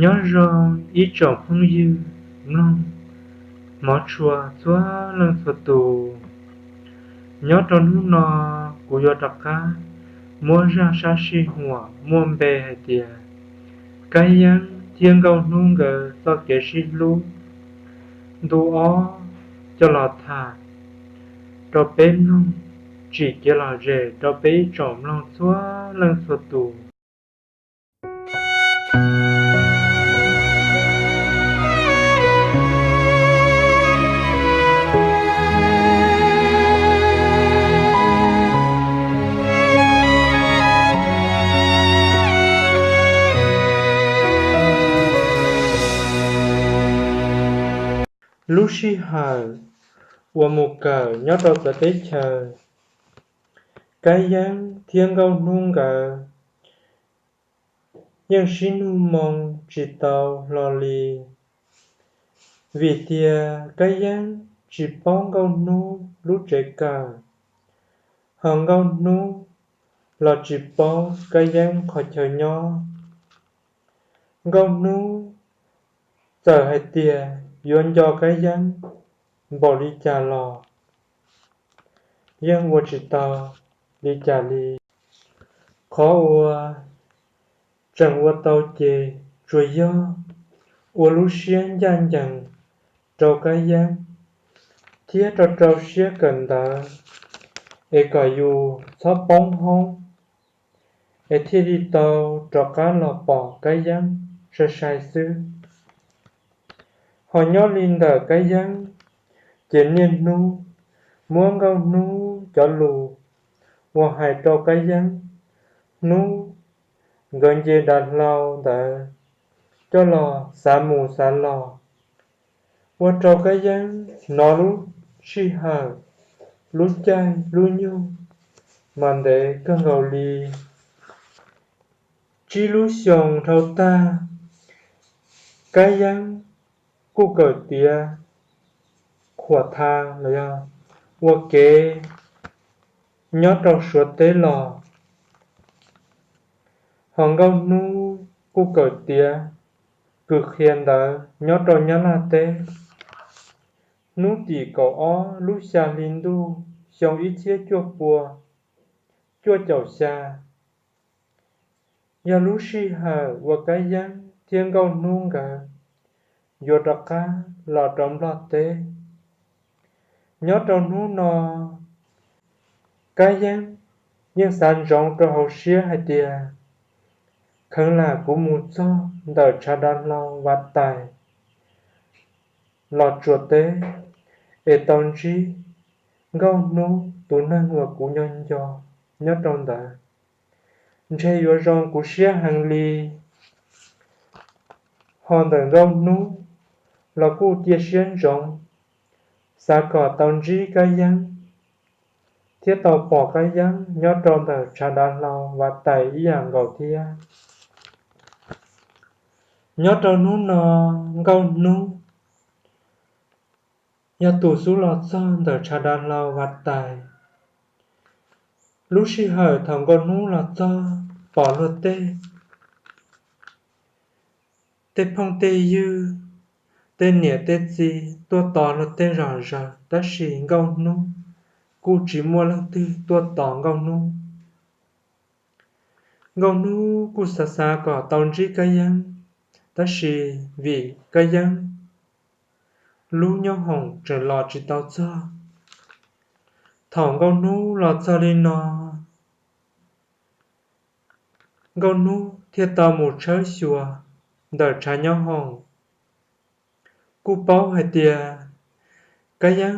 Nyob zoo ib tsoom phooj ywg mloog hmov tshua txhua leej txhua tus. Nyob rau hnub no kuv yuav rov qab muab zaj sab sij huam muaj npe hais tias Kab Yeeb thiab Nkauj Hnub nkawd txoj kev sib hlub ntu ob coj los tham rau peb mloog, tsim kev lom zem rau peb ib tsoom mloog txhua leej txhua tus. Lub sij hawm uas mus kawm nyob rau txawv teb chaws, Kab Yeeb thiab Nkauj Hnub nkawd yeej sib nug moo tsis tau hlo li, vim tias Kab Yeeb tsis paub Nkauj Hnub lub tsev kawm, ho Nkauj Hnub los tsis paub Kab Yeeb qhov chaw nyob. Nkauj Hnub txawm hais tias yuav nco Kab Yeeb npaum li cas los yeej ua tsis tau li cas li. Qhov uas tseem ua tau ces tsuas yog ua lub siab ncaj ncees rau Kab Yeeb thiab rau rau siab kawm ntawv es kom yus txhob poob hoob es thiaj li tau rov qab los pom Kab Yeeb sai sai xwb. Ho nyob li ntawm Kab Yeeb, ces niaj hnub muab Nkauj Hnub cov lus uas hais rau Kab Yeeb hnub nkawd nce dav hlau ntawd coj los xav mus xav los, ua rau Kab Yeeb hnov lub sij hawm, lub caij lub nyoog mas ntev kawg nkaus li. Tsib lub xyoos dhau tag, Kab Yeeb kuj kawm tiav khuam tha los yog ua kev nyob rau Suav teb los, ho Nkauj Hnub kuj kawm tiav kws qhia ntawv nyob rau Nyab Laj teb. Hnub tim kaum ob lub xya hli ntuj xyoo ib txhiab cuaj pua cuaj caum xya, yog lub sij hawm uas Kab Yeeb thiab Nkauj Hnub nkawd yuav rov qab los rau Nplog teb. Nyob rau hnub no, Kab Yeeb yeej xav ntsoov rau hauv siab hais tias, kheev lam kuv mus txog ntawm tshav dav hlau Vaj Tais los Tsuas teb es tau ntsib Nkauj Hnub tus neeg uas kuv nco nco nyob rau ntawd, ntshe yuav zoo kuv siab heev li. Ho ntawm Nkauj Hnub los kuj cia siab ntsoov, xav kom tau ntsib Kab Yeeb thiab tau pom Kab Yeeb nyob rau ntawm tshav dav hlau Vaj Tais ib yam nkaus thiab. Nyob rau hnub no, Nkauj Hnub yog tus xub los txog ntawm tshav dav hlau Vaj Tais. Lub sij hawm thaum Nkauj Hnub los txog pom luag tej, tej phooj tej ywg, tej niam tej txiv tuaj tos luag tej zom zaws, tab sis Nkauj Hnub kuj tsis muaj leej twg tuaj tos Nkauj Hnub. Nkauj Hnub kuj xav xav kom tau ntsib Kab Yeeb, tab sis vim Kab Yeeb lub nyob hoom tseem los tsis tau txog. Thaum Nkauj Hnub los txog li no, Nkauj Hnub thiaj tau mus tshawb xyuas ntawm tshav nyob hoom. Kuj paub hais tias Kab Yeeb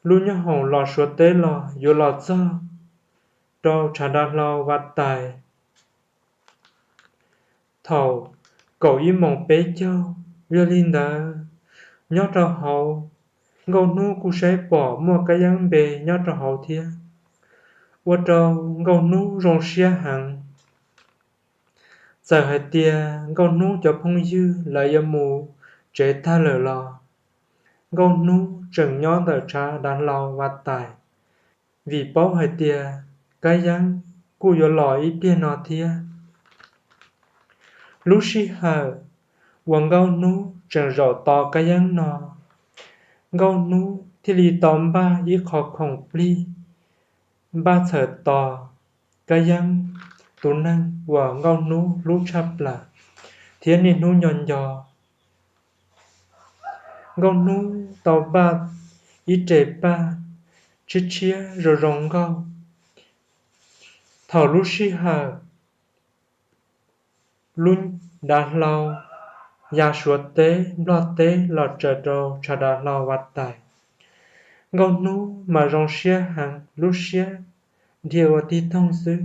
lub nyob hoom los Suav teb los yuav los txog rau tshav dav hlau Vaj Tais thaum kaum ib moos peb caug. Yog li ntawd, nyob rau hauv, Nkauj Hnub kuj saib pom muaj Kab Yeeb npe nyob rau hauv thiab, ua rau Nkauj Hnub zoo siab heev. Txawm hais tias Nkauj Hnub cov phooj ywg lawv yuav mus tsev tag lawm los Nkauj Hnub tseem nyob ntawm tshav dav hlau Vaj Tais, vim paub hais tias Kab Yeeb kuj yuav los ib pliag no thiab. Lub sij hawm uas Nkauj Hnub tseem zaum tos Kab Yeeb no, Nkauj Hnub thiaj li tau npaj ib qho khoom plig npaj txhawm tos Kab Yeeb, tus neeg uas Nkauj Hnub hlub tshaj plaws thiab niaj hnub nco nco. Nkauj Hnub tau npaj ib re paj tshiab tshiab zoo zoo nkauj. Thaum lub sij hawm lub dav hlau ya Suav teb Nplog teb los tsaws rau tshav dav hlau Vaj Tais, Nkauj Hnub mas zoo siab heev, lub siab dhia ua tig toog xwb.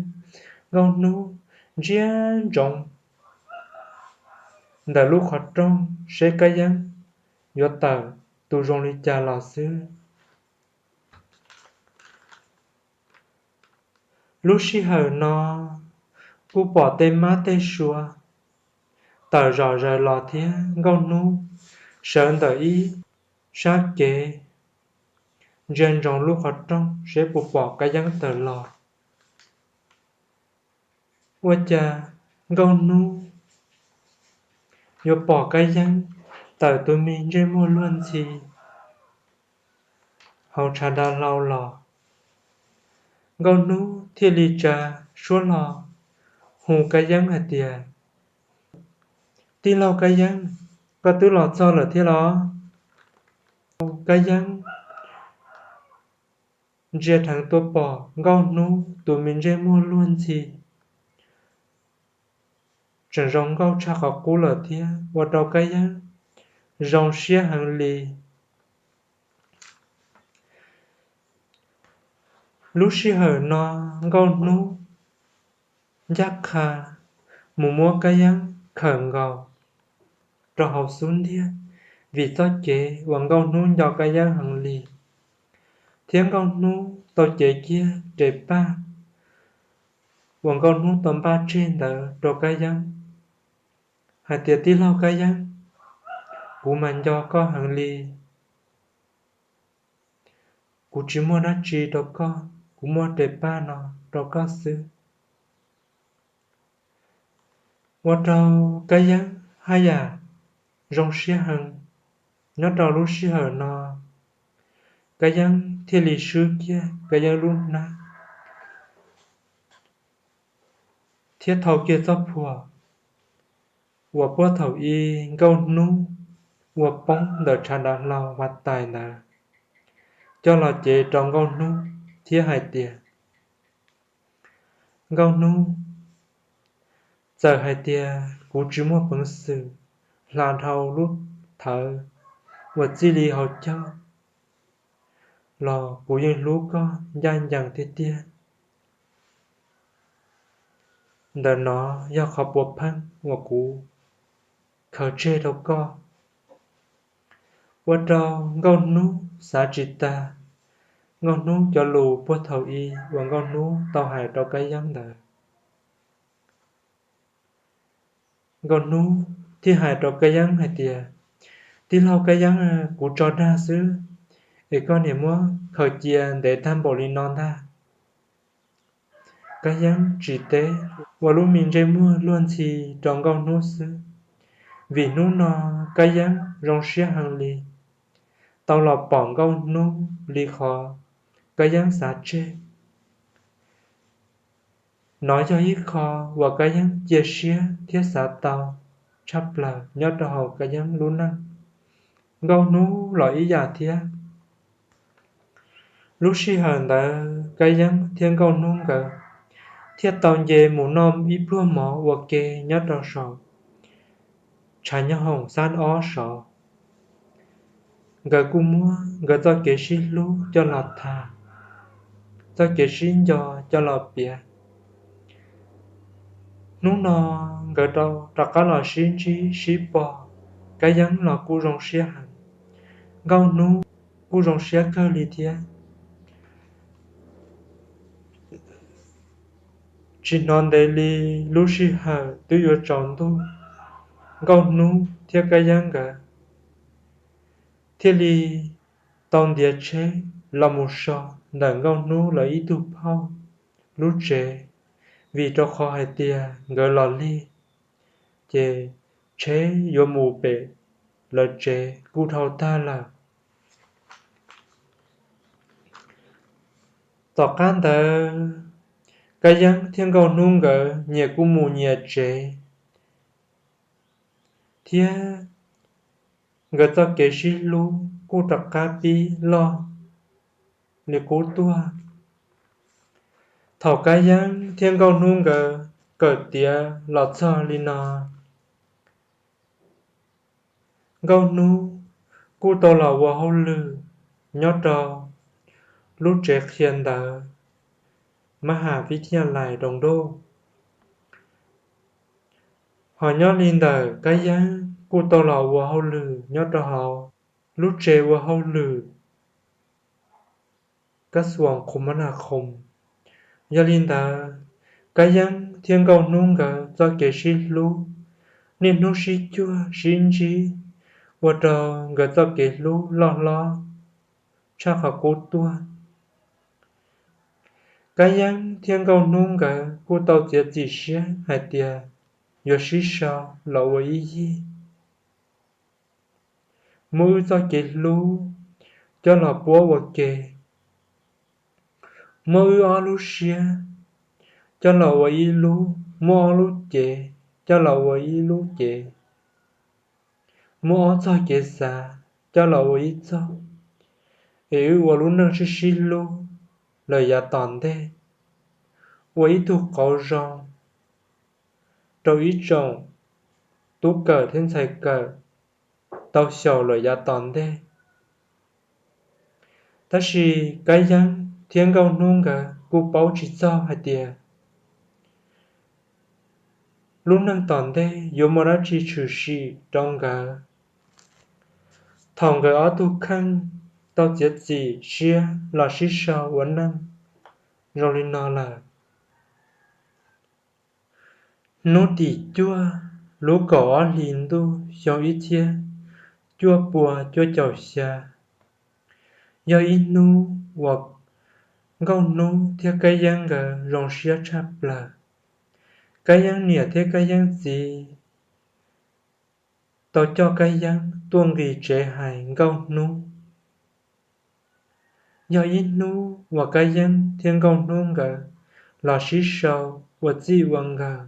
Nkauj Hnub ntsia ntsoov ntawm lub qhov rooj seb Kab Yeeb yuav tawm tus zoo li cas los xwb. Lub sij hawm no kuj pom tej mab tej sua tawm zom zaws los thiab. Nkauj Hnub sawv ntawm ib sab kev ntsia ntsoov lub qhov rooj seb puas pom Kab Yeeb tawm los. Ua cas Nkauj Hnub yuav pom Kab Yeeb tawm tus me ntsej muag luag ntxhi hauv tshav dav hlau los? Nkauj Hnub thiaj li tsa suab hlo hu Kab Yeeb hais tias, Tij laug Kab Yeeb, koj twb los txog lawm thiab los? Kab Yeeb ntsia dheev tuaj pom Nkauj Hnub tus me ntsej muag luag ntxhi tseem zoo nkauj tshaj qhov qub lawm thiab, ua rau Kab Yeeb zoo siab heev li. Lub sij hawm no Nkauj Hnub ncaj qha mus muab Kab Yeeb khawm nkaus rau hauv xub ntiag, vim txoj kev uas Nkauj Hnub nco Kab Yeeb heev li, thiab Nkauj Hnub tau cev kiag re paj uas Nkauj Hnub tau npaj tseg ntawd rau Kab Yeeb hais tias, Tij laug Kab Yeeb, kuv mas nco koj heev li. Kuv tsis muaj dab tsi rau koj, kuv muaj re paj no rau koj xwb. Ua rau Kab Yeeb haj yam zoo siab heev. Nyob rau lub sij hawm no, Kab Yeeb thiaj li swb kiag Kab Yeeb lub hnab thiab thau kiag txoj phuam uas puag thaum i Nkauj Hnub ua poob ntawm tshav dav hlau Vaj Tais ntawd coj los cev rau Nkauj Hnub thiab hais tias, Nkauj Hnub, txawm hais tias kuv tsis muaj peev xwm hla dhau lub thawv uas txij li hauv caug los kuv yeej hlub koj ncaj ncees tiag tiag. Ntawm no yog qhov puav pheej uas kuv khaws tseg rau koj. Ua rau Nkauj Hnub xav tsis tag Nkauj Hnub cov lus puag thaum i uas Nkauj Hnub tau hais rau Kab Yeeb ntawd. Nkauj Hnub thiaj hais rau Kab Yeeb hais tias, Tij laug Kab Yeeb, kuv tso dag xwb es koj niam muab khaws cia ntev tag npaum li no ntag. Kab Yeeb tsis teb, ua lub me ntsej muag luag ntxhi rau Nkauj Hnub xwb, vim hnub no Kab Yeeb zoo siab heev li, tau los pom Nkauj Hnub li qhov Kab Yeeb xav tseg. Nov yog ib qho uas Kab Yeeb cia siab thiab xav tau tshaj plaws nyob rau hauv Kab Yeeb lub neej. Nkauj Hnub los ib yam thiab. Lub sij hawm ntawd Kab Yeeb thiab Nkauj Hnub nkawd thiaj tau nce mus noj ib pluag mov ua ke nyob rau saum tshav nyob hoom xab ob saud. Nkawd kuj muab nkawd txoj kev sib hlub coj los tham, txoj kev sib nco coj los piav. Hnub no nkawd rov qab los sib ntsib sib pom, Kab Yeeb los kuj zoo siab heev, Nkauj Hnub kuj zoo siab kawg li thiab. Tsis hnov ntev li, lub sij hawm twb yuav tsaus ntuj, Nkauj Hnub thiab Kab Yeeb nkawd thiaj li tau ntiav tsheb los mus so ntawm Nkauj Hnub lawv ib tug phauj lub tsev, vim rau qhov hais tias nkawd los lig, ces tsheb yuav mus pem lawv tsev kuj dhau tag lawm. Tom qab ntawd, Kab Yeeb thiab Nkauj Hnub nkawd nyias kuj mus nyias tsev, thiab nkawd txoj kev sib hlub kuj rov qab pib loj li qub tuaj. Thaum Kab Yeeb thiab Nkauj Hnub nkawd kawm tiav los txog li no, Nkauj Hnub kuj tau los ua hauj lwm nyob rau lub tsev qhia ntawv Mab Has Vib Thij Lais Doos Ntuj. Hos nyob li ntawm Kab Yeeb kuj tau los ua hauj lwm nyob rau hauv lub tsev ua hauj lwm Kab Xuas Qhus Mab Nas Khoos. Yog li ntawd, Kab Yeeb thiab Nkauj Hnub nkawd txoj kev sib hlub, niaj hnub sib cuag sib ntsib, ua rau nkawd txoj kev hlub loj hlob tshaj qhov qub tuaj. Kab Yeeb thiab Nkauj Hnub nkawd kuj tau txiav txim siab hais tias yuav sib sau los ua ib yig. Muab wb txoj kev hlub coj los puab ua ke, muab wb ob lub siab coj los ua ib lub, muab ob lub cev coj los ua ib lub cev, muab ob txoj kev xav coj los ua ib txoj, es wb ua lub neej sib sib hlub lawm yav tom ntej, ua ib tug qauv zoo rau ib tsoom tub kawm thiab ntxhais kawm tau xyaum lawm yav tom ntej. Tab sis Kab Yeeb thiab Nkauj Hnub nkawd kuj paub tsis txog hais tias lub neej tom ntej yuav muaj dab tsi tshwm sim rau nkawd thaum nkawd ob tug kheej tau txiav txim siab los sib sau ua neej zoo li no lawm. Hnub tim cuaj lub kaum ob hlis ntuj xyoo ib txhiab cuaj pua cuaj caum xya, yog ib hnub uas Nkauj Hnub thiab Kab Yeeb nkawd zoo siab tshaj plaws. Kab Yeeb niam thiab Kab Yeeb txiv tau coj Kab Yeeb tuaj nqis tsev hais Nkauj Hnub. Yog ib hnub uas Kab Yeeb thiab Nkauj Hnub nkawd los sib sau ua txij ua nkawm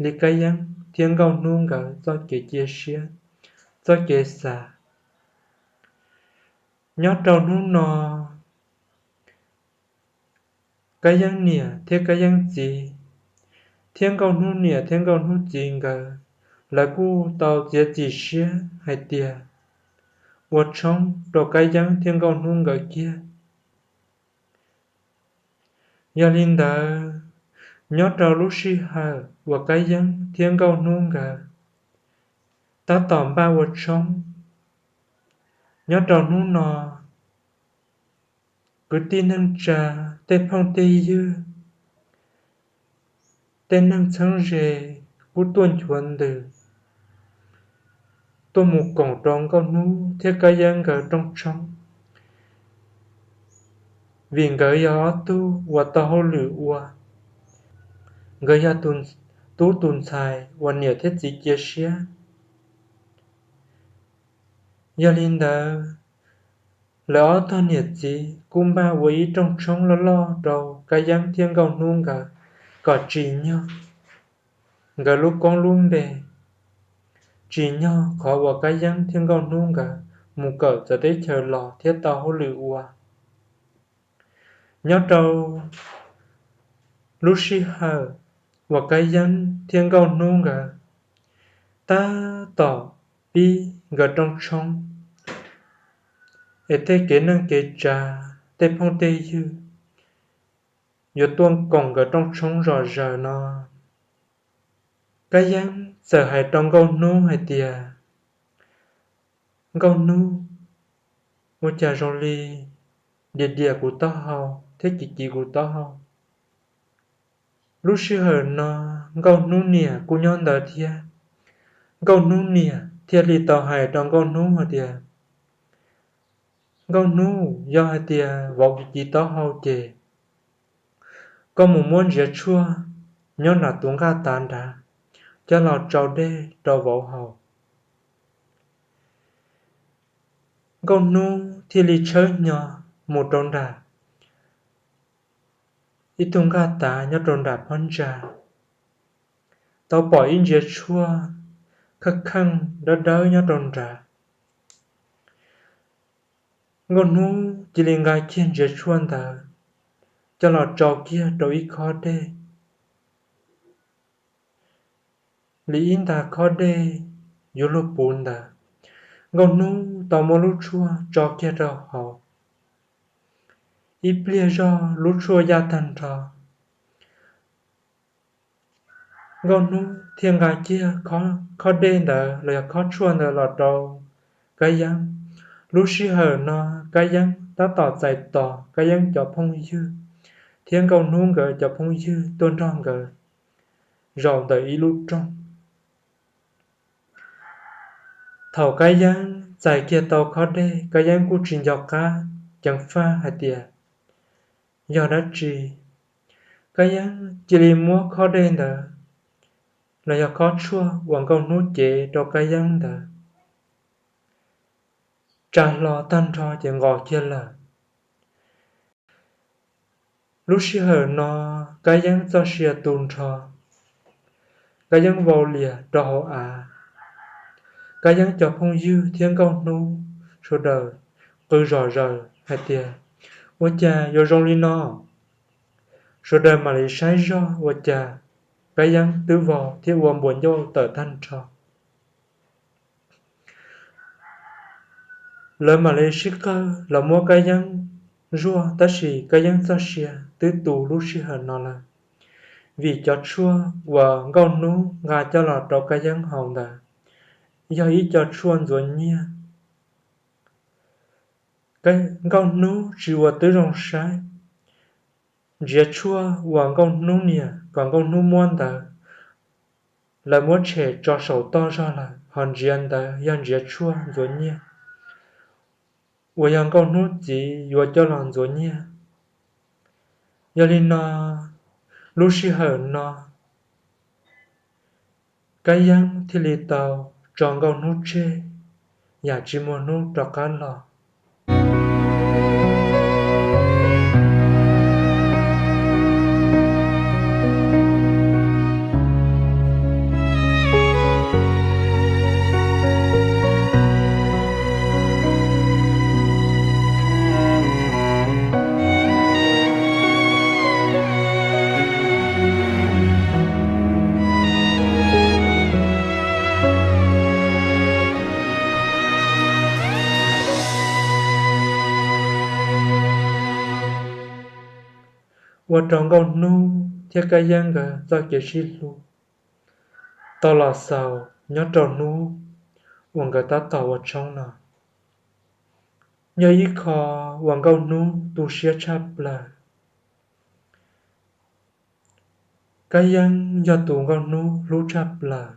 li Kab Yeeb thiab Nkauj Hnub nkawd txoj kev cia siab, txoj kev xav. Nyob rau hnub no, Kab Yeeb niam thiab Kab Yeeb txiv, thiab Nkauj Hnub niam thiab Nkauj Hnub txiv nkawd, lawv kuj tau txiav txim siab hais tias ua tshoob rau Kab Yeeb thiab Nkauj Hnub nkawd kiag. Yog li ntawd, nyob rau lub sij hawm uas Kab Yeeb thiab Nkauj Hnub nkawd tab tom npaj ua tshoob, nyob rau hnub no, kwv tij neej tsa, tej phooj tej ywg, tej neeg txheeb ze kuj tuaj nchuav ntws tuaj mus koom rau Nkauj Hnub thiab Kab Yeeb nkawd rooj tshoob, vim nkawd yog ob tug uas tau hauj lwm ua, nkawd yog tus tub tus ntxhais uas niam thiab txiv cia siab. Yog li ntawd, lawv ob tog niam txiv kuj npaj ua ib rooj tshoob loj loj rau Kab Yeeb thiab Nkauj Hnub nkawd kom tsim nyog nkawd lub koob lub npe, tsim nyog qhov uas Kab Yeeb thiab Nkauj Hnub nkawd mus kawm txawv teb chaws los thiab tau hauj lwm ua. Nyob rau lub sij hawm uas Kab Yeeb thiab Nkauj Hnub nkawd tab tom pib nkawd rooj tshoob, es tej kev neej kev tsav, tej phooj tej ywg yuav tuaj koom nkawd rooj tshoob zom zaws no, Kab Yeeb txawm hais rau Nkauj Hnub hais tias, Nkauj Hnub, ua cas zoo li diam diam kuv taub hau thiab kiv kiv kuv taub hau? Lub sij hawm no Nkauj Hnub niam kuj nyob ntawd thiab. Nkauj Hnub niam thiaj li tau hais rau Nkauj Hnub hais tias, Nkauj Hnub, yog hais tias vauv kiv kiv taub hau ces koj mus muab ntsiav tshuaj nyob nram tus nqaj tav nrad, coj los tsau dej rau vauv haus. Nkauj Hnub thiaj li tshawb hnyo mus rau nram ib tug nqaj tav nyob rau nram phab ntsa, tau pom ib ntsiav tshuaj kheej kheej dawb dawb nyob rau nrad. Nkauj Hnub cia li nqa kiag ntsiav tshuaj ntawd coj los tsau kiag rau ib khob dej. Li ib nta khob dej yuav luag puv ntawd, Nkauj Hnub tau muab lub tshuaj tso kiag rau hauv. Ib pliag zog lub tshuaj yaj tag nrho, Nkauj Hnub thiaj nqa kiag khob dej ntawd los yog khob tshuaj ntawd los rau Kab Yeeb. Lub sij hawm no Kab Yeeb tab tom txais tos Kab Yeeb cov phooj ywg thiab Nkauj Hnub nkawd cov phooj ywg tuaj nrog nkawd zaum ntawm ib lub rooj. Thaum Kab Yeeb txais kiag tau khob dej, Kab Yeeb kuj tsis nco qab ceev faj hais tias yog dab tsi. Kab Yeeb cia li muab khob dej ntawd los yog khob tshuaj uas Nkauj Hnub cev rau Kab Yeeb ntawd tsa hlo tag nrho ces nqos kiag lawm. Lub sij hawm no Kab Yeeb txoj sia tu nrho, Kab Yeeb vau lias rau hauv av. Kab Yeeb cov phooj ywg thiab Nkauj Hnub sawv daws qw zom zaws hais tias, ua cas yuav zoo li no? Sawv daws mam li saib zog ua cas Kab Yeeb twb vau thiab ua npuas ncauj tawm tag nrho. Lawv mam li sib qawg los muab Kab Yeeb zuaj, tab sis Kab Yeeb txoj sia twb tu lub sij hawm no lawm, vim cov tshuaj uas Nkauj Hnub nqa coj los rau Kab Yeeb haus ntawd yog ib co tshuaj ntxuav nyiaj. Nkauj Hnub tsis ua tib zoo saib, ntsiav tshuaj uas Nkauj Hnub niam kom Nkauj Hnub muab ntawd, lawv muab tshem tso saum toj zog lawm, ho ntsiav ntawd yog ntsiav tshuaj ntxuav nyiaj uas yog Nkauj Hnub txiv yuav coj los ntxuav nyiaj. Yog li no, lub sij hawm no Kab Yeeb thiaj li tau tso Nkauj Hnub tseg yam tsis muaj hnub rov qab los. Ua rau Nkauj Hnub thiab Kab Yeeb nkawd txoj kev sib hlub tau los xaus nyob rau hnub uas nkawd tab tom ua tshoob no. Yog ib qho uas Nkauj Hnub tu siab tshaj plaws. Kab Yeeb yog tus Nkauj Hnub hlub tshaj plaws,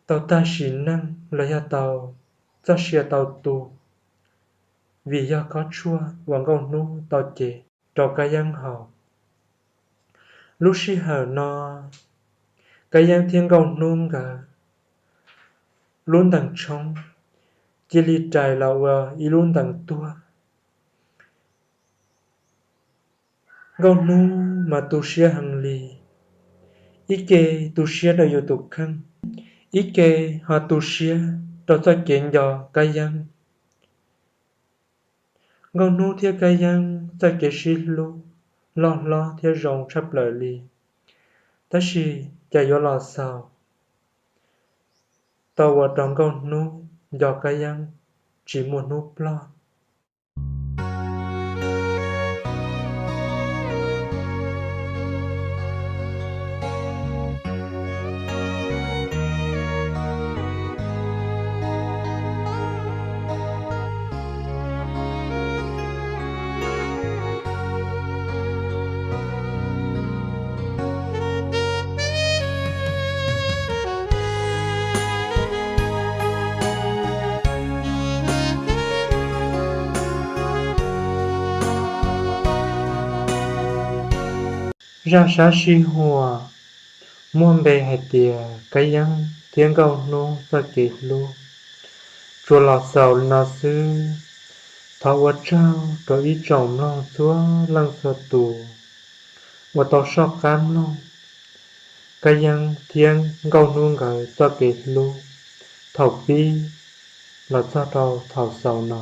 tau tag sim neej los yog tau txoj sia tau tu, vim yog khob tshuaj uas Nkauj Hnub tau cev rau Kab Yeeb haus. Lub sij hawm no, Kab Yeeb thiab Nkauj Hnub nkawd lub ntees tshoob cia li rais los ua ib lub ntees tuag. Nkauj Hnub mas tu siab heev li, ib ke tu siab rau yus tus kheej, ib ke ho tu siab rau txoj kev nco Kab Yeeb. Nkauj Hnub thiab Kab Yeeb txoj kev sib hlub loj hlob thiab zoo tshaj plaws li, tab sis cas yuav los xaus, tau ua rau Nkauj Hnub nco Kab Yeeb tsis muaj hnub ploj. Zaj sab sij huam muaj npe hais tias Kab Yeeb thiab Nkauj Hnub txoj kev hlub. Tsuas los xaus li no xwb. Thov ua tsaug rau ib tsoom mloog txhua leej txhua tus uas tau soj qab mloog Kab Yeeb thiab Nkauj Hnub nkawd txoj kev hlub thaum pib los txog rau thaum xaus no.